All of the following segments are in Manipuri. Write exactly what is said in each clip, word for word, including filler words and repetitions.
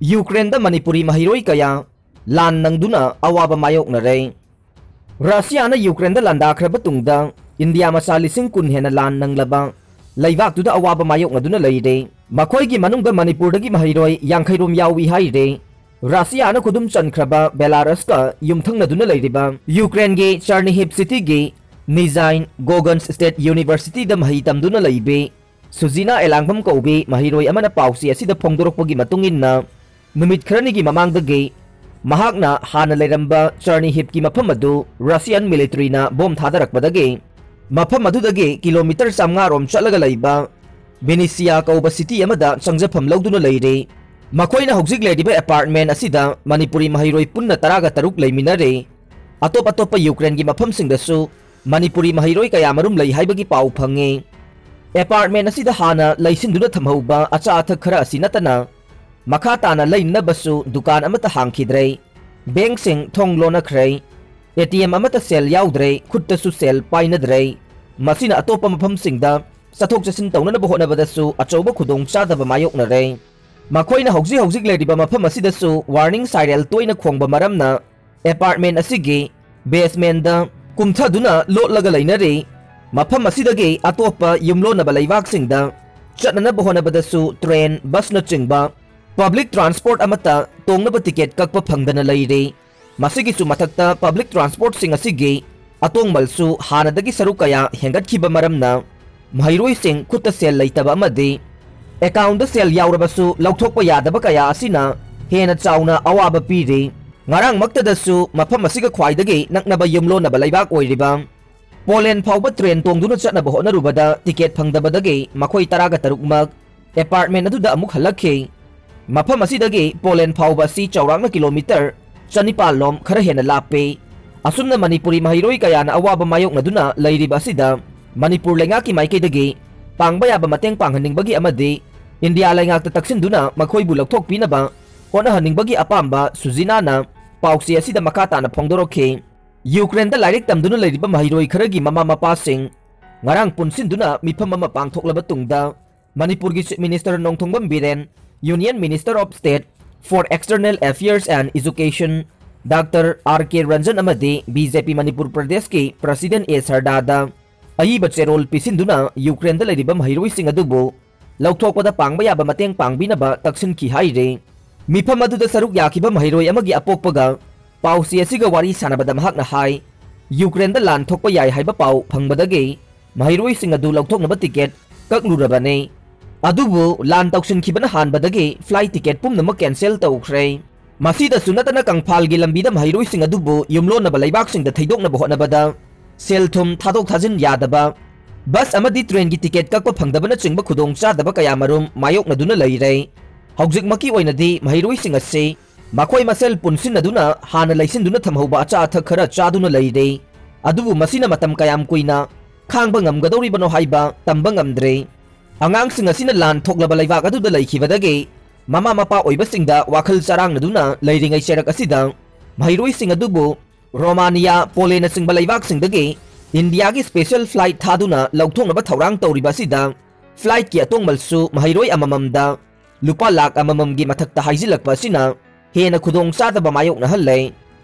ꯌꯨꯀ꯭ꯔꯦꯟꯗ ꯃꯅꯤꯄꯨꯔꯤ ꯃꯍꯩꯔꯣꯏ ꯀꯌꯥ ꯂꯥꯟ ꯅꯪꯗꯨꯅ ꯑꯋꯥꯕ ꯃꯥꯌꯣꯛꯅꯔꯦ꯫ ꯔꯁꯤꯌꯥꯅ ꯌꯨꯀ꯭ꯔꯦꯟꯗ ꯂꯥꯟꯗꯥꯈ꯭ꯔꯕ ꯇꯨꯡꯗ ꯏꯟꯗꯤꯌꯥ ꯃꯆꯥ ꯂꯤꯁꯤꯡ ꯀꯨꯟ ꯍꯦꯟꯅ ꯂꯥꯟ ꯅꯪꯂꯕ ꯂꯩꯕꯥꯛꯇꯨꯗ ꯑꯋꯥꯕ ꯃꯥꯌꯣꯛꯅꯗꯨꯅ ꯂꯩꯔꯦ꯫ ꯃꯈꯣꯏꯒꯤ ꯃꯅꯨꯡꯗ ꯃꯅꯤꯄꯨꯔꯗꯒꯤ ꯃꯍꯩꯔꯣꯏ ꯌꯥꯡꯈꯩ ꯔꯣꯝ ꯌꯥꯎꯏ ꯍꯥꯏꯔꯦ꯫ ꯔꯁꯤꯌꯥꯅ ꯈꯨꯗꯨꯝ ꯆꯟꯈ꯭ꯔꯕ ꯕꯦꯂꯥꯔꯁꯀ ꯌꯨꯝꯊꯪꯅꯗꯨꯅ ꯂꯩꯔꯤꯕ ꯌꯨꯀ꯭ꯔꯦꯟꯒꯤ ꯆꯔꯅꯤꯍꯤꯞ ꯁꯤꯇꯤꯒꯤ ꯅꯤꯖꯥꯏꯟ ꯒꯣꯒꯟꯁ ꯁ꯭ꯇꯦꯠ ꯌꯨꯅꯤꯚꯔꯁꯤꯇꯤꯗ ꯃꯍꯩ ꯇꯝꯗꯨꯅ ꯂꯩꯕꯤ ꯁꯨꯖꯤꯅꯥ ꯑꯦꯂꯥꯡꯕꯝ ꯀꯧꯕꯤ ꯃꯍꯩꯔꯣꯏ ꯑꯃꯅ ꯄꯥꯎꯆꯦ ꯑꯁꯤꯗ ꯐꯣꯡꯗꯣꯔꯛꯄꯒꯤ ꯃꯇꯨꯡ ꯏꯟꯅ, ꯅꯨꯃꯤꯠ ꯈꯔꯅꯤꯒꯤ ꯃꯃꯥꯡꯗꯒꯤ ꯃꯍꯥꯛꯅ ꯍꯥꯟꯅ ꯂꯩꯔꯝꯕ ꯆꯔꯅꯤꯍꯤꯞꯀꯤ ꯃꯐꯝ ꯑꯗꯨ ꯔꯁꯤꯌꯥꯟ ꯃꯤꯂꯤꯇꯔꯤꯅ ꯕꯣꯝ ꯊꯥꯗꯔꯛꯄꯗꯒꯤ ꯃꯐꯝ ꯑꯗꯨꯗꯒꯤ ꯀꯤꯂꯣꯃꯤꯇꯔ ꯆꯥꯃꯉꯥ ꯔꯣꯝ ꯆꯠꯂꯒ ꯂꯩꯕ ꯕꯤꯅꯤꯁꯤꯌꯥ ꯀꯧꯕ ꯁꯤꯇꯤ ꯑꯃꯗ ꯆꯪꯖꯐꯝ ꯂꯧꯗꯨꯅ ꯂꯩꯔꯤ꯫ ꯃꯈꯣꯏꯅ ꯍꯧꯖꯤꯛ ꯂꯩꯔꯤꯕ ꯑꯦꯄꯥꯔꯠꯃꯦꯟ ꯑꯁꯤꯗ ꯃꯅꯤꯄꯨꯔꯤ ꯃꯍꯩꯔꯣꯏ ꯄꯨꯟꯅ ꯇꯔꯥꯒ ꯇꯔꯨꯛ ꯂꯩꯃꯤꯟꯅꯔꯤ꯫ ꯑꯇꯣꯞ ꯑꯇꯣꯞꯄ ꯌꯨꯀ꯭ꯔꯦꯟꯒꯤ ꯃꯐꯝꯁꯤꯡꯗꯁꯨ ꯃꯅꯤꯄꯨꯔꯤ ꯃꯍꯩꯔꯣꯏ ꯀꯌꯥꯃꯔꯨꯝ ꯂꯩ ꯍꯥꯏꯕꯒꯤ ꯄꯥꯎ ꯐꯪꯉꯤ꯫ ꯑꯦꯄꯥꯔꯠꯃꯦꯟ ꯑꯁꯤꯗ ꯍꯥꯟꯅ ꯂꯩꯁꯤꯟꯗꯨꯅ ꯊꯝꯍꯧꯕ ꯑꯆꯥ ꯑꯊꯛ ꯈꯔ ꯑꯁꯤ ꯅꯠꯇꯅ ꯃꯈꯥ ꯇꯥꯅ ꯂꯩꯅꯅꯕꯁꯨ ꯗꯨꯀꯥꯟ ꯑꯃꯠꯇ ꯍꯥꯡꯈꯤꯗ꯭ꯔꯦ꯫ ꯕꯦꯡꯛꯁꯤꯡ ꯊꯣꯡ ꯂꯣꯟꯅꯈ꯭ꯔꯦ꯫ ꯑꯦ ꯇꯤ ꯑꯦꯝ ꯑꯃꯠꯇ ꯁꯦꯜ ꯌꯥꯎꯗ꯭ꯔꯦ, ꯈꯨꯠꯇꯁꯨ ꯁꯦꯜ ꯄꯥꯏꯅꯗ꯭ꯔꯦ꯫ ꯃꯁꯤꯅ ꯑꯇꯣꯞꯄ ꯃꯐꯝꯁꯤꯡꯗ ꯆꯠꯊꯣꯛ ꯆꯠꯁꯤꯟ ꯇꯧꯅꯅꯕ ꯍꯣꯠꯅꯕꯗꯁꯨ ꯑꯆꯧꯕ ꯈꯨꯗꯣꯡꯆꯥꯗꯕ ꯃꯥꯌꯣꯛꯅꯔꯦ꯫ ꯃꯈꯣꯏꯅ ꯍꯧꯖꯤꯛ ꯍꯧꯖꯤꯛ ꯂꯩꯔꯤꯕ ꯃꯐꯝ ꯑꯁꯤꯗꯁꯨ ꯋꯥꯔꯅꯤꯡ ꯁꯥꯏꯔꯦꯜ ꯇꯣꯏꯅ ꯈꯣꯡꯕ ꯃꯔꯝꯅ ꯑꯦꯄꯥꯔꯠꯃꯦꯟ ꯑꯁꯤꯒꯤ ꯕꯦꯁꯃꯦꯟꯗ ꯀꯨꯝꯊꯗꯨꯅ ꯂꯣꯠꯂꯒ ꯂꯩꯅꯔꯤ꯫ ꯃꯐꯝ ꯑꯁꯤꯗꯒꯤ ꯑꯇꯣꯞꯄ ꯌꯨꯝꯂꯣꯟꯅꯕ ꯂꯩꯕꯥꯛꯁꯤꯡꯗ ꯆꯠꯅꯅꯕ ꯍꯣꯠꯅꯕꯗꯁꯨ ꯇ꯭ꯔꯦꯟ, ꯕꯁꯅꯆꯤꯡꯕ ꯄꯕ꯭ꯂꯤꯛ ꯇ꯭ꯔꯥꯟꯁꯄꯣꯔꯠ ꯑꯃꯠꯇ ꯇꯣꯡꯅꯕ ꯇꯤꯀꯦꯠ ꯀꯛꯄ ꯐꯪꯗꯅ ꯂꯩꯔꯤ꯫ ꯃꯁꯤꯒꯤꯁꯨ ꯃꯊꯛꯇ ꯄꯕ꯭ꯂꯤꯛ ꯇ꯭ꯔꯥꯟꯁꯄꯣꯔꯠꯁꯤꯡ ꯑꯁꯤꯒꯤ ꯑꯇꯣꯡꯃꯜꯁꯨ ꯍꯥꯟꯅꯗꯒꯤ ꯁꯔꯨꯛ ꯀꯌꯥ ꯍꯦꯟꯒꯠꯈꯤꯕ ꯃꯔꯝꯅ ꯃꯍꯩꯔꯣꯏꯁꯤꯡ ꯈꯨꯠꯇ ꯁꯦꯜ ꯂꯩꯇꯕ ꯑꯃꯗꯤ ꯑꯦꯀꯥꯎꯟꯗ ꯁꯦꯜ ꯌꯥꯎꯔꯕꯁꯨ ꯂꯧꯊꯣꯛꯄ ꯌꯥꯗꯕ ꯀꯌꯥ ꯑꯁꯤꯅ ꯍꯦꯟꯅ ꯆꯥꯎꯅ ꯑꯋꯥꯕ ꯄꯤꯔꯤ꯫ ꯉꯔꯥꯡꯃꯛꯇꯗꯁꯨ ꯃꯐꯝ ꯑꯁꯤꯒ ꯈ꯭ꯋꯥꯏꯗꯒꯤ ꯅꯛꯅꯕ ꯌꯨꯝꯂꯣꯟꯅꯕ ꯂꯩꯕꯥꯛ ꯑꯣꯏꯔꯤꯕ ꯄꯣꯂꯦꯟ ꯐꯥꯎꯕ ꯇ꯭ꯔꯦꯟ ꯇꯣꯡꯗꯨꯅ ꯆꯠꯅꯕ ꯍꯣꯠꯅꯔꯨꯕꯗ ꯇꯤꯀꯦꯠ ꯐꯪꯗꯕꯗꯒꯤ ꯃꯈꯣꯏ ꯇꯔꯥꯒ ꯇꯔꯨꯛꯃꯛ ꯑꯦꯄꯥꯔꯠꯃꯦꯟ ꯑꯗꯨꯗ ꯑꯃꯨꯛ ꯍꯜꯂꯛꯈꯤ꯫ ꯃꯐꯝ ꯑꯁꯤꯗꯒꯤ ꯄꯣꯂꯦꯟ ꯐꯥꯎꯕ ꯑꯁꯤ ꯆꯥꯎꯔꯥꯛꯅ ꯀꯤꯂꯣꯃꯤꯇꯔ ꯆꯅꯤꯄꯥꯜ ꯂꯣꯝ ꯈꯔ ꯍꯦꯟꯅ ꯂꯥꯞꯄꯤ꯫ ꯑꯁꯨꯝꯅ ꯃꯅꯤꯄꯨꯔꯤ ꯃꯍꯩꯔꯣꯏ ꯀꯌꯥꯅ ꯑꯋꯥꯕ ꯃꯥꯌꯣꯛꯅꯗꯨꯅ ꯂꯩꯔꯤꯕ ꯑꯁꯤꯗ ꯃꯅꯤꯄꯨꯔ ꯂꯩꯉꯥꯛꯀꯤ ꯃꯥꯏꯀꯩꯗꯒꯤ ꯄꯥꯡꯕ ꯌꯥꯕ ꯃꯇꯦꯡ ꯄꯥꯡꯍꯟꯅꯤꯡꯕꯒꯤ ꯑꯃꯗꯤ ꯏꯟꯗꯤꯌꯥ ꯂꯩꯉꯥꯛꯇ ꯇꯛꯁꯤꯟꯗꯨꯅ ꯃꯈꯣꯏꯕꯨ ꯂꯧꯊꯣꯛꯄꯤꯅꯕ ꯍꯣꯠꯅꯍꯟꯅꯤꯡꯕꯒꯤ ꯑꯄꯥꯝꯕ ꯁꯨꯖꯤꯅꯥꯅ ꯄꯥꯎꯆꯦ ꯑꯁꯤꯗ ꯃꯈꯥ ꯇꯥꯅ ꯐꯣꯡꯗꯣꯔꯛꯈꯤ꯫ ꯌꯨꯀ꯭ꯔꯦꯟꯗ ꯂꯥꯏꯔꯤꯛ ꯇꯝꯗꯨꯅ ꯂꯩꯔꯤꯕ ꯃꯍꯩꯔꯣꯏ ꯈꯔꯒꯤ ꯃꯃꯥ ꯃꯄꯥꯁꯤꯡ ꯉꯔꯥꯡ ꯄꯨꯟꯁꯤꯟꯗꯨꯅ ꯃꯤꯐꯝ ꯑꯃ ꯄꯥꯡꯊꯣꯛꯂꯕ ꯇꯨꯡꯗ ꯃꯅꯤꯄꯨꯔꯒꯤ chief minister Nongthombam Biren, union minister of state for External Affairs and Education Doctor R K Ranjan ꯑꯃꯗꯤ B J P ꯃꯅꯤꯄꯨꯔ ꯄ꯭ꯔꯗꯦꯁꯀꯤ President A ꯁꯔꯗꯥꯗ ꯑꯏꯕ ꯆꯦꯔꯣꯜ ꯄꯤꯁꯤꯟꯗꯨꯅ ꯌꯨꯀ꯭ꯔꯦꯟꯗ ꯂꯩꯔꯤꯕ ꯃꯍꯩꯔꯣꯏꯁꯤꯡ ꯑꯗꯨꯕꯨ ꯂꯧꯊꯣꯛꯄꯗ ꯄꯥꯡꯕ ꯌꯥꯕ ꯃꯇꯦꯡ ꯄꯥꯡꯕꯤꯅꯕ ꯇꯛꯁꯤꯟꯈꯤ ꯍꯥꯏꯔꯤ꯫ ꯃꯤꯐꯝ ꯑꯗꯨꯗ ꯁꯔꯨꯛ ꯌꯥꯈꯤꯕ ꯃꯍꯩꯔꯣꯏ ꯑꯃꯒꯤ ꯑꯄꯣꯛꯄꯒ ꯄꯥꯎꯆꯦ ꯑꯁꯤꯒ ꯋꯥꯔꯤ ꯁꯥꯟꯅꯕꯗ ꯃꯍꯥꯛꯅ ꯍꯥꯏ, ꯌꯨꯀ꯭ꯔꯦꯟꯗ ꯂꯥꯟ ꯊꯣꯛꯄ ꯌꯥꯏ ꯍꯥꯏꯕ ꯄꯥꯎ ꯐꯪꯕꯗꯒꯤ ꯃꯍꯩꯔꯣꯏꯁꯤꯡ ꯑꯗꯨ ꯂꯧꯊꯣꯛꯅꯕ ꯇꯤꯀꯦꯠ ꯀꯛꯂꯨꯔꯕꯅꯤ꯫ ꯑꯗꯨꯕꯨ ꯂꯥꯟ ꯇꯧꯁꯤꯟꯈꯤꯕꯅ ꯍꯥꯟꯕꯗꯒꯤ flight ꯇꯤꯀꯦꯠ ꯄꯨꯝꯅꯃꯛ cancel ꯇꯧꯈ꯭ꯔꯦ꯫ ꯃꯁꯤꯗꯁꯨ ꯅꯠꯇꯅ ꯀꯪꯐꯥꯜꯒꯤ ꯂꯝꯕꯤꯗ ꯃꯍꯩꯔꯣꯏꯁꯤꯡ ꯑꯗꯨꯕꯨ ꯌꯨꯝꯂꯣꯟꯅꯕ ꯂꯩꯕꯥꯛꯁꯤꯡꯗ ꯊꯩꯗꯣꯛꯅꯕ ꯍꯣꯠꯅꯕꯗ ꯁꯦꯜ ꯊꯨꯝ ꯊꯥꯗꯣꯛ ꯊꯥꯖꯤꯟ ꯌꯥꯗꯕ, ꯕꯁ ꯑꯃꯗꯤ ꯇ꯭ꯔꯦꯟꯒꯤ ꯇꯤꯀꯦꯠ ꯀꯛꯄ ꯐꯪꯗꯕꯅꯆꯤꯡꯕ ꯈꯨꯗꯣꯡꯆꯥꯗꯕ ꯀꯌꯥꯃꯔꯨꯝ ꯃꯥꯌꯣꯛꯅꯗꯨꯅ ꯂꯩꯔꯦ꯫ ꯍꯧꯖꯤꯛꯃꯛꯀꯤ ꯑꯣꯏꯅꯗꯤ ꯃꯍꯩꯔꯣꯏꯁꯤꯡ ꯑꯁꯤ ꯃꯈꯣꯏ ꯃꯁꯦꯜ ꯄꯨꯟꯁꯤꯟꯅꯗꯨꯅ ꯍꯥꯟꯅ ꯂꯩꯁꯤꯟꯗꯨꯅ ꯊꯝꯍꯧꯕ ꯑꯆꯥ ꯑꯊꯛ ꯈꯔ ꯆꯥꯗꯨꯅ ꯂꯩꯔꯦ꯫ ꯑꯗꯨꯕꯨ ꯃꯁꯤꯅ ꯃꯇꯝ ꯀꯌꯥꯝ ꯀꯨꯏꯅ ꯈꯥꯡꯕ ꯉꯝꯒꯗꯧꯔꯤꯕꯅꯣ ꯍꯥꯏꯕ ꯇꯝꯕ ꯉꯝꯗ꯭ꯔꯦ꯫ ꯑꯉꯥꯡꯁꯤꯡ ꯑꯁꯤꯅ ꯂꯥꯟ ꯊꯣꯛꯂꯕ ꯂꯩꯕꯥꯛ ꯑꯗꯨꯗ ꯂꯩꯈꯤꯕꯗꯒꯤ ꯃꯃꯥ ꯃꯄꯥ ꯑꯣꯏꯕꯁꯤꯡꯗ ꯋꯥꯈꯜ ꯆꯔꯥꯡꯅꯗꯨꯅ ꯂꯩꯔꯤꯉꯩ ꯆꯩꯔꯛ ꯑꯁꯤꯗ ꯃꯍꯩꯔꯣꯏꯁꯤꯡ ꯑꯗꯨꯕꯨ ꯔꯣꯃꯥꯅꯤꯌꯥ, ꯄꯣꯂꯦꯟꯅꯆꯤꯡꯕ ꯂꯩꯕꯥꯛꯁꯤꯡꯗꯒꯤ ꯏꯟꯗꯤꯌꯥꯒꯤ special flight ꯊꯥꯗꯨꯅ ꯂꯧꯊꯣꯛꯅꯕ ꯊꯧꯔꯥꯡ ꯇꯧꯔꯤꯕ ꯑꯁꯤꯗ flight ꯀꯤ ꯑꯇꯣꯡꯃꯜꯁꯨ ꯃꯍꯩꯔꯣꯏ ꯑꯃꯃꯝꯗ ꯂꯨꯄꯥ ꯂꯥꯈ ꯑꯃꯃꯝꯒꯤ ꯃꯊꯛꯇ ꯍꯥꯏꯖꯤꯜꯂꯛꯄ ꯑꯁꯤꯅ ꯍꯦꯟꯅ ꯈꯨꯗꯣꯡꯆꯥꯗꯕ ꯃꯥꯌꯣꯛꯅꯍꯜꯂꯦ꯫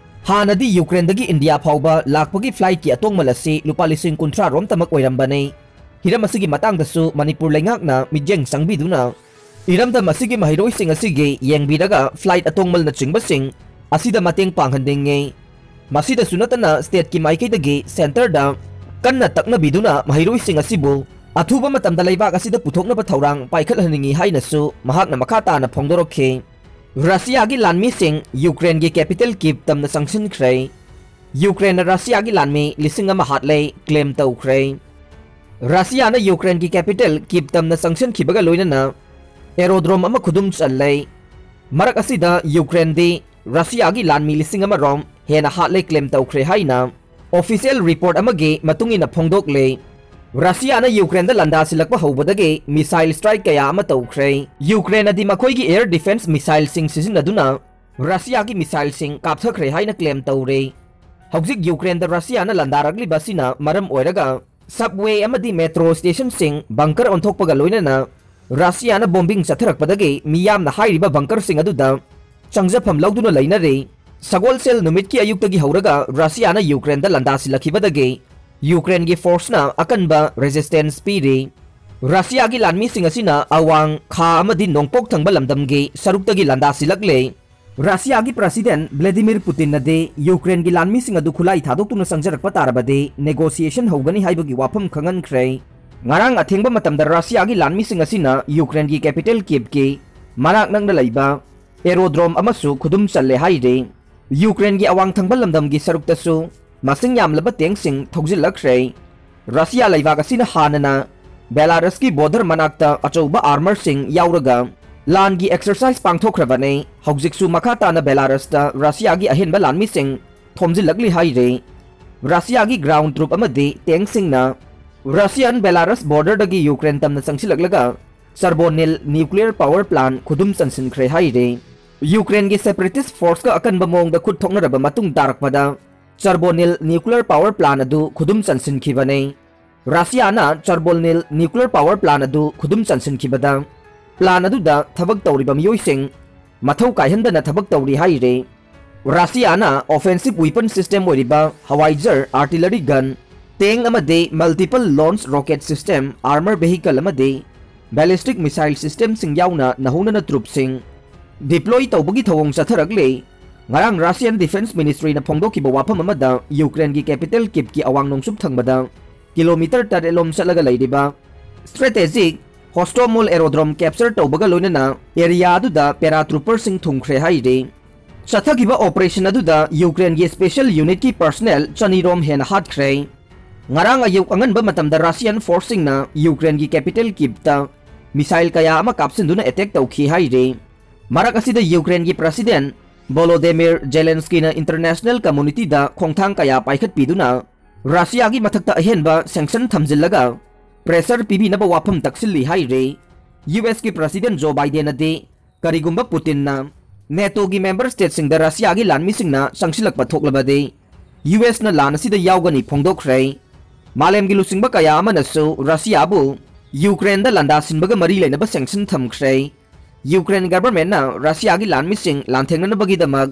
ꯍꯥꯟꯅꯗꯤ ꯌꯨꯀ꯭ꯔꯦꯟꯗꯒꯤ ꯏꯟꯗꯤꯌꯥ ꯐꯥꯎꯕ ꯂꯥꯛꯄꯒꯤ flight ꯀꯤ ꯑꯇꯣꯡꯃꯜ ꯑꯁꯤ ꯂꯨꯄꯥ ꯂꯤꯁꯤꯡ ꯀꯨꯟꯊ꯭ꯔꯥ ꯔꯣꯝꯇꯃꯛ ꯑꯣꯏꯔꯝꯕꯅꯤ꯫ ꯍꯤꯔꯝ ꯑꯁꯤꯒꯤ ꯃꯇꯥꯡꯗꯁꯨ ꯃꯅꯤꯄꯨꯔ ꯂꯩꯉꯥꯛꯅ ꯃꯤꯠꯌꯦꯡ ꯆꯪꯕꯤꯗꯨꯅ ꯏꯔꯝꯗꯝ ꯑꯁꯤꯒꯤ ꯃꯍꯩꯔꯣꯏꯁꯤꯡ ꯑꯁꯤꯒꯤ ꯌꯦꯡꯕꯤꯔꯒ flight ꯑꯇꯣꯡꯃꯜꯅꯆꯤꯡꯕꯁꯤꯡ ꯑꯁꯤꯗ ꯃꯇꯦꯡ ꯄꯥꯡꯍꯟꯅꯤꯡꯉꯤ꯫ ꯃꯁꯤꯗꯁꯨ ꯅꯠꯇꯅ state ꯀꯤ ꯃꯥꯏꯀꯩꯗꯒꯤ centre ꯗ ꯀꯟꯅ ꯇꯛꯅꯕꯤꯗꯨꯅ ꯃꯍꯩꯔꯣꯏꯁꯤꯡ ꯑꯁꯤꯕꯨ ꯑꯊꯨꯕ ꯃꯇꯝꯗ ꯂꯩꯕꯥꯛ ꯑꯁꯤꯗ ꯄꯨꯊꯣꯛꯅꯕ ꯊꯧꯔꯥꯡ ꯄꯥꯏꯈꯠꯍꯟꯅꯤꯡꯉꯤ ꯍꯥꯏꯅꯁꯨ ꯃꯍꯥꯛꯅ ꯃꯈꯥ ꯇꯥꯅ ꯐꯣꯡꯗꯣꯔꯛꯈꯤ꯫ ꯔꯁꯤꯌꯥꯒꯤ ꯂꯥꯟꯃꯤꯁꯤꯡ ꯌꯨꯀ꯭ꯔꯦꯟꯒꯤ capital ꯀꯤꯞ ꯇꯝꯅ ꯆꯪꯁꯤꯟꯈ꯭ꯔꯦ꯫ ꯌꯨꯀ꯭ꯔꯦꯟꯅ ꯔꯁꯤꯌꯥꯒꯤ ꯂꯥꯟꯃꯤ ꯂꯤꯁꯤꯡ ꯑꯃ ꯍꯥꯠꯂꯦ claim ꯇꯧꯈ꯭ꯔꯦ꯫ ꯔꯁꯤꯌꯥꯅ ꯌꯨꯀ꯭ꯔꯦꯟꯒꯤ capital ꯀꯤꯞ ꯇꯝꯅ ꯆꯪꯁꯤꯟꯈꯤꯕꯒ ꯂꯣꯏꯅꯅ aerodrome ꯑꯃ ꯈꯨꯗꯨꯝ ꯆꯜꯂꯦ꯫ ꯃꯔꯛ ꯑꯁꯤꯗ ꯌꯨꯀ꯭ꯔꯦꯟꯗꯤ ꯔꯁꯤꯌꯥꯒꯤ ꯂꯥꯟꯃꯤ ꯂꯤꯁꯤꯡ ꯑꯃ ꯔꯣꯝ ꯍꯦꯟꯅ ꯍꯥꯠꯂꯦ claim ꯇꯧꯈ꯭ꯔꯦ ꯍꯥꯏꯅ official report ꯑꯃꯒꯤ ꯃꯇꯨꯡ ꯏꯟꯅ ꯐꯣꯡꯗꯣꯛꯂꯦ꯫ ꯔꯁꯤꯌꯥꯅ ꯌꯨꯀ꯭ꯔꯦꯟꯗ ꯂꯥꯟꯗꯥꯁꯤꯜꯂꯛꯄ ꯍꯧꯕꯗꯒꯤ missile strike ꯀꯌꯥ ꯑꯃ ꯇꯧꯈ꯭ꯔꯦ꯫ ꯌꯨꯀ꯭ꯔꯦꯟꯅꯗꯤ ꯃꯈꯣꯏꯒꯤ air defence missile ꯁꯤꯡ ꯁꯤꯖꯤꯟꯅꯗꯨꯅ ꯔꯁꯤꯌꯥꯒꯤ missile ꯁꯤꯡ ꯀꯥꯞꯊꯈ꯭ꯔꯦ ꯍꯥꯏꯅ claim ꯇꯧꯔꯦ꯫ ꯍꯧꯖꯤꯛ ꯌꯨꯀ꯭ꯔꯦꯟꯗ ꯔꯁꯤꯌꯥꯅ ꯂꯥꯟꯗꯥꯔꯛꯂꯤꯕ ꯑꯁꯤꯅ ꯃꯔꯝ ꯑꯣꯏꯔꯒ subway ꯑꯃꯗꯤ metro station ꯁꯤꯡ bunker ꯑꯣꯟꯊꯣꯛꯄꯒ ꯂꯣꯏꯅꯅ ꯔꯁꯤꯌꯥꯅ bombing ꯆꯠꯊꯔꯛꯄꯗꯒꯤ ꯃꯤꯌꯥꯝꯅ ꯍꯥꯏꯔꯤꯕ bunker ꯁꯤꯡ ꯑꯗꯨꯗ ꯆꯪꯖꯐꯝ ꯂꯧꯗꯨꯅ ꯂꯩꯅꯔꯤ꯫ ꯁꯒꯣꯜꯁꯦꯜ ꯅꯨꯃꯤꯠꯀꯤ ꯑꯌꯨꯛꯇꯒꯤ ꯍꯧꯔꯒ ꯔꯁꯤꯌꯥꯅ ꯌꯨꯀ꯭ꯔꯦꯟꯗ ꯂꯥꯟꯗꯥꯁꯤꯜꯂꯛꯈꯤꯕꯗꯒꯤ ꯌꯨꯀ꯭ꯔꯦꯟꯒꯤ ꯐꯣꯔꯁꯅ ꯑꯀꯟꯕ ꯔꯦꯖꯤꯁꯇꯦꯟꯁ ꯄꯤꯔꯤ꯫ ꯔꯁꯤꯌꯥꯒꯤ ꯂꯥꯟꯃꯤꯁꯤꯡ ꯑꯁꯤꯅ ꯑꯋꯥꯡ ꯈꯥ ꯑꯃꯗꯤ ꯅꯣꯡꯄꯣꯛ ꯊꯪꯕ ꯂꯝꯗꯝꯒꯤ ꯁꯔꯨꯛꯇꯒꯤ ꯂꯥꯟꯗꯥꯁꯤꯜꯂꯛꯂꯦ꯫ ꯔꯁꯤꯌꯥꯒꯤ ꯄ꯭ꯔꯁꯤꯗꯦꯟ ꯚ꯭ꯂꯦꯗꯤꯃꯤꯔ ꯄꯨꯇꯤꯟꯅꯗꯤ ꯌꯨꯀ꯭ꯔꯦꯟꯒꯤ ꯂꯥꯟꯃꯤꯁꯤꯡ ꯑꯗꯨ ꯈꯨꯠꯂꯥꯏ ꯊꯥꯗꯣꯛꯇꯨꯅ ꯆꯪꯖꯔꯛꯄ ꯇꯥꯔꯕꯗꯤ ꯅꯦꯒꯣꯁꯤꯌꯦꯁꯟ ꯍꯧꯒꯅꯤ ꯍꯥꯏꯕꯒꯤ ꯋꯥꯐꯝ ꯈꯪꯍꯟꯈ꯭ꯔꯦ꯫ ꯉꯔꯥꯡ ꯑꯊꯦꯡꯕ ꯃꯇꯝꯗ ꯔꯁꯤꯌꯥꯒꯤ ꯂꯥꯟꯃꯤꯁꯤꯡ ꯑꯁꯤꯅ ꯌꯨꯀ꯭ꯔꯦꯟꯒꯤ ꯀꯦꯄꯤꯇꯦꯜ ꯀꯤꯞꯀꯤ ꯃꯅꯥꯛ ꯅꯛꯅ ꯂꯩꯕ ꯑꯦꯔꯣꯗ꯭ꯔꯣꯝ ꯑꯃꯁꯨ ꯈꯨꯗꯨꯝ ꯆꯜꯂꯦ ꯍꯥꯏꯔꯤ꯫ ꯌꯨꯀ꯭ꯔꯦꯟꯒꯤ ꯑꯋꯥꯡ ꯊꯪꯕ ꯂꯝꯗꯝꯒꯤ ꯁꯔꯨꯛꯇꯁꯨ ꯃꯁꯤꯡ ꯌꯥꯝꯂꯕ ꯇꯦꯡꯁꯤꯡ ꯊꯧꯖꯤꯜꯂꯛꯈ꯭ꯔꯦ꯫ ꯔꯁꯤꯌꯥ ꯂꯩꯕꯥꯛ ꯑꯁꯤꯅ ꯍꯥꯟꯅꯅ ꯕꯦꯂꯥꯔꯁꯀꯤ ꯕꯣꯔꯗꯔ ꯃꯅꯥꯛꯇ ꯑꯆꯧꯕ ꯑꯥꯔꯃꯔꯁꯤꯡ ꯌꯥꯎꯔꯒ ꯂꯥꯟꯒꯤ ꯑꯦꯛꯁꯔꯁꯥꯏꯖ ꯄꯥꯡꯊꯣꯛꯈ꯭ꯔꯕꯅꯤ꯫ ꯍꯧꯖꯤꯛꯁꯨ ꯃꯈꯥ ꯇꯥꯅ ꯕꯦꯂꯥꯔꯁꯇ ꯔꯁꯤꯌꯥꯒꯤ ꯑꯍꯦꯟꯕ ꯂꯥꯟꯃꯤꯁꯤꯡ ꯊꯣꯝꯖꯤꯜꯂꯛꯂꯤ ꯍꯥꯏꯔꯤ꯫ ꯔꯁꯤꯌꯥꯒꯤ ꯒ꯭ꯔꯥꯎꯟ ꯇ꯭ꯔꯨꯞ ꯑꯃꯗꯤ ꯇꯦꯡꯁꯤꯡꯅ ꯔꯁꯤꯌꯥꯟ ꯕꯦꯂꯥꯔꯁ ꯕꯣꯔꯗꯔꯗꯒꯤ ꯌꯨꯀ꯭ꯔꯦꯟ ꯇꯝꯅ ꯆꯪꯁꯤꯜꯂꯛꯂꯒ ꯆꯔꯕꯣꯅꯤꯜ ꯅ꯭ꯌꯨꯀ꯭ꯂꯤꯌꯔ ꯄꯥꯋꯔ ꯄ꯭ꯂꯥꯟ ꯈꯨꯗꯨꯝ ꯆꯟꯁꯤꯟꯈ꯭ꯔꯦ ꯍꯥꯏꯔꯤ꯫ ꯌꯨꯀ꯭ꯔꯦꯟꯒꯤ ꯁꯦꯄꯔꯦꯇꯤꯁ ꯐꯣꯔꯁꯀ ꯑꯀꯟꯕ ꯃꯑꯣꯡꯗ ꯈꯨꯠ ꯊꯣꯛꯅꯔꯕ ꯃꯇꯨꯡ ꯇꯥꯔꯛꯄꯗ ꯆꯔꯕꯣꯅꯤꯜ ꯅ꯭ꯌꯨꯀ꯭ꯂꯤꯌꯔ ꯄꯥꯋꯔ ꯄ꯭ꯂꯥꯟ ꯑꯗꯨ ꯈꯨꯗꯨꯝ ꯆꯟꯁꯤꯟꯈꯤꯕꯅꯤ꯫ ꯔꯁꯤꯌꯥꯅ ꯆꯔꯕꯣꯅꯤꯜ ꯅ꯭ꯌꯨꯀ꯭ꯂꯤꯌꯔ ꯄꯥꯋꯔ ꯄ꯭ꯂꯥꯟ ꯑꯗꯨ ꯈꯨꯗꯨꯝ ꯆꯟꯁꯤꯟꯈꯤꯕꯗ ꯄ꯭ꯂꯥꯟ ꯑꯗꯨꯗ ꯊꯕꯛ ꯇꯧꯔꯤꯕ ꯃꯤꯑꯣꯏꯁꯤꯡ ꯃꯊꯧ ꯀꯥꯏꯍꯟꯗꯅ ꯊꯕꯛ ꯇꯧꯔꯤ ꯍꯥꯏꯔꯤ꯫ ꯔꯁꯤꯌꯥꯅ ꯑꯣꯐꯦꯟꯁꯤꯚ ꯋꯤꯄꯟ ꯁꯤꯁꯇꯦꯝ ꯑꯣꯏꯔꯤꯕ ꯍꯋꯥꯏꯖꯔ, ꯑꯥꯔꯇꯤꯂꯔꯤ ꯒꯟ, ꯇꯦꯡ ꯑꯃꯗꯤ multiple launch rocket system, armour vehicle ꯑꯃꯗꯤ ꯕꯦꯂꯤꯁꯇꯤꯛ ꯃꯤꯁꯥꯏꯜ ꯁꯤꯁꯇꯦꯝꯁꯤꯡ ꯌꯥꯎꯅ ꯅꯧꯍꯧꯅꯅ ꯇ꯭ꯔꯨꯞꯁꯤꯡ ꯗꯤꯄ꯭ꯂꯣꯏ ꯇꯧꯕꯒꯤ ꯊꯧꯑꯣꯡ ꯆꯠꯊꯔꯛꯂꯤ꯫ ꯉꯔꯥꯡ ꯔꯁꯤꯌꯥꯟ ꯗꯤꯐꯦꯟꯁ ꯃꯤꯅꯤꯁꯇ꯭ꯔꯤꯅ ꯐꯣꯡꯗꯣꯛꯈꯤꯕ ꯋꯥꯐꯝ ꯑꯃꯗ ꯌꯨꯀ꯭ꯔꯦꯟꯒꯤ ꯀꯦꯄꯤꯇꯦꯜ ꯀꯤꯞꯀꯤ ꯑꯋꯥꯡ ꯅꯣꯡꯆꯨꯞ ꯊꯪꯕꯗ ꯀꯤꯂꯣꯃꯤꯇꯔ ꯇꯔꯦꯠ ꯂꯣꯝ ꯆꯠꯂꯒ ꯂꯩꯔꯤꯕ ꯁ꯭ꯇ꯭ꯔꯦꯇꯦꯖꯤꯛ ꯍꯣꯁꯇꯣꯃꯣꯜ ꯑꯦꯔꯣꯗ꯭ꯔꯣꯝ ꯀꯦꯞꯆꯔ ꯇꯧꯕꯒ ꯂꯣꯏꯅꯅ ꯑꯦꯔꯤꯌꯥ ꯑꯗꯨꯗ ꯄꯦꯔꯥ ꯇ꯭ꯔꯨꯄꯔꯁꯤꯡ ꯊꯨꯡꯈ꯭ꯔꯦ ꯍꯥꯏꯔꯤ꯫ ꯆꯠꯊꯈꯤꯕ ꯑꯣꯄꯔꯦꯁꯟ ꯑꯗꯨꯗ ꯌꯨꯀ꯭ꯔꯦꯟꯒꯤ ꯁ꯭ꯄꯦꯁꯤꯌꯦꯜ ꯌꯨꯅꯤꯠꯀꯤ ꯄꯔꯁꯅꯦꯜ ꯆꯅꯤꯔꯣꯝ ꯍꯦꯟꯅ ꯍꯥꯠꯈ꯭ꯔꯦ꯫ ꯉꯔꯥꯡ ꯑꯌꯨꯛ ꯑꯉꯟꯕ ꯃꯇꯝꯗ ꯔꯁꯤꯌꯥꯟ ꯐꯣꯔꯁꯁꯤꯡꯅ ꯌꯨꯀ꯭ꯔꯦꯟꯒꯤ ꯀꯦꯄꯤꯇꯦꯜ ꯀꯤꯞꯇ ꯃꯤꯁꯥꯏꯜ ꯀꯌꯥ ꯑꯃ ꯀꯥꯞꯁꯤꯟꯗꯨꯅ ꯑꯦꯇꯦꯛ ꯇꯧꯈꯤ ꯍꯥꯏꯔꯤ꯫ ꯃꯔꯛ ꯑꯁꯤꯗ ꯌꯨꯀ꯭ꯔꯦꯟꯒꯤ ꯄ꯭ꯔꯁꯤꯗꯦꯟ ꯚꯣꯂꯣꯗꯦꯃꯤꯔ ꯖꯦꯂꯦꯟꯁꯀꯤꯅ ꯏꯟꯇꯔꯅꯦꯁꯅꯦꯜ ꯀꯝꯃꯨꯅꯤꯇꯤꯗ ꯈꯣꯡꯊꯥꯡ ꯀꯌꯥ ꯄꯥꯏꯈꯠꯄꯤꯗꯨꯅ ꯔꯁꯤꯌꯥꯒꯤ ꯃꯊꯛꯇ ꯑꯍꯦꯟꯕ ꯁꯦꯡꯁꯟ ꯊꯝꯖꯤꯜꯂꯒ ꯄ꯭ꯔꯦꯁꯔ ꯄꯤꯕꯤꯅꯕ ꯋꯥꯐꯝ ꯇꯛꯁꯤꯜꯂꯤ ꯍꯥꯏꯔꯤ꯫ ꯌꯨ ꯑꯦꯁꯀꯤ ꯄ꯭ꯔꯁꯤꯗꯦꯟ ꯖꯣ ꯕꯥꯏꯗꯦꯟꯅꯗꯤ ꯀꯔꯤꯒꯨꯝꯕ ꯄꯨꯇꯤꯟꯅ ꯅꯦꯇꯣꯒꯤ ꯃꯦꯝꯕꯔ ꯁ꯭ꯇꯦꯠꯁꯤꯡꯗ ꯔꯁꯤꯌꯥꯒꯤ ꯂꯥꯟꯃꯤꯁꯤꯡꯅ ꯆꯪꯁꯤꯜꯂꯛꯄ ꯊꯣꯛꯂꯕꯗꯤ ꯌꯨ ꯑꯦꯁꯅ ꯂꯥꯟ ꯑꯁꯤꯗ ꯌꯥꯎꯒꯅꯤ ꯐꯣꯡꯗꯣꯛꯈ꯭ꯔꯦ꯫ ꯃꯥꯂꯦꯝꯒꯤ ꯂꯨꯆꯤꯡꯕ ꯀꯌꯥ ꯑꯃꯅꯁꯨ ꯔꯁꯤꯌꯥꯕꯨ ꯌꯨꯀ꯭ꯔꯦꯟꯗ ꯂꯥꯟꯗꯥꯁꯤꯟꯕꯒ ꯃꯔꯤ ꯂꯩꯅꯕ ꯁꯦꯡꯁꯟ ꯊꯝꯈ꯭ꯔꯦ꯫ Ukraine governmentꯅ Russiaꯒꯤ ꯂꯥꯟꯃꯤꯁꯤꯡ ꯂꯥꯟꯊꯦꯡꯅꯅꯕꯒꯤꯗꯃꯛ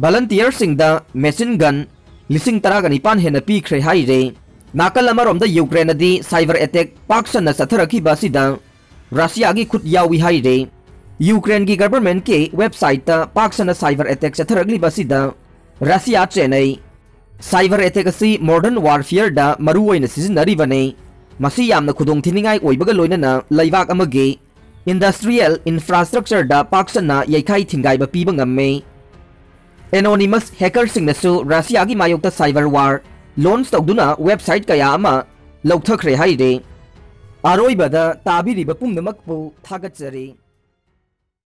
volunteerꯁꯤꯡꯗ machine gun ꯂꯤꯁꯤꯡ ꯇꯔꯥꯒ ꯅꯤꯄꯥꯟ ꯍꯦꯟꯅ ꯄꯤꯈ꯭ꯔꯦ ꯍꯥꯏꯔꯦ꯫ ꯅꯥꯀꯜ ꯑꯃꯔꯣꯝꯗ Ukraineꯅꯗꯤ cyber attack ꯄꯥꯛ ꯁꯟꯅ ꯆꯠꯊꯔꯛꯈꯤꯕ ꯑꯁꯤꯗ Russiaꯒꯤ ꯈꯨꯠ ꯌꯥꯎꯏ ꯍꯥꯏꯔꯦ꯫ Ukraineꯒꯤ governmentꯀꯤ websiteꯇ ꯄꯥꯛ ꯁꯟꯅ cyber attack ꯆꯠꯊꯔꯛꯂꯤꯕ ꯑꯁꯤꯗ Russia ꯆꯦꯟꯅꯩ꯫ Cyber attack ꯑꯁꯤ modern warfareꯗ ꯃꯔꯨꯑꯣꯏꯅ ꯁꯤꯖꯤꯟꯅꯔꯤꯕꯅꯤ꯫ ꯃꯁꯤ ꯌꯥꯝꯅ ꯈꯨꯗꯣꯡꯊꯤꯅꯤꯡꯉꯥꯏ ꯑꯣꯏꯕꯒ ꯂꯣꯏꯅꯅ ꯂꯩꯕꯥꯛ ꯑꯃꯒꯤ industrial infrastructureꯗ ꯄꯥꯛ ꯁꯟꯅ ꯌꯩꯈꯥꯏ ꯊꯤꯡꯒꯥꯏꯕ ꯄꯤꯕ ꯉꯝꯃꯤ꯫ Anonymous hackerꯁꯤꯡꯅꯁꯨ Russiaꯒꯤ ꯃꯥꯌꯣꯛꯇ cyber war launch ꯇꯧꯗꯨꯅ website ꯀꯌꯥ ꯑꯃ ꯂꯧꯊꯈ꯭ꯔꯦ ꯍꯥꯏꯔꯤ꯫ ꯑꯔꯣꯏꯕꯗ ꯇꯥꯕꯤꯔꯤꯕ ꯄꯨꯝꯅꯃꯛꯄꯨ ꯊꯥꯒꯠꯆꯔꯤ꯫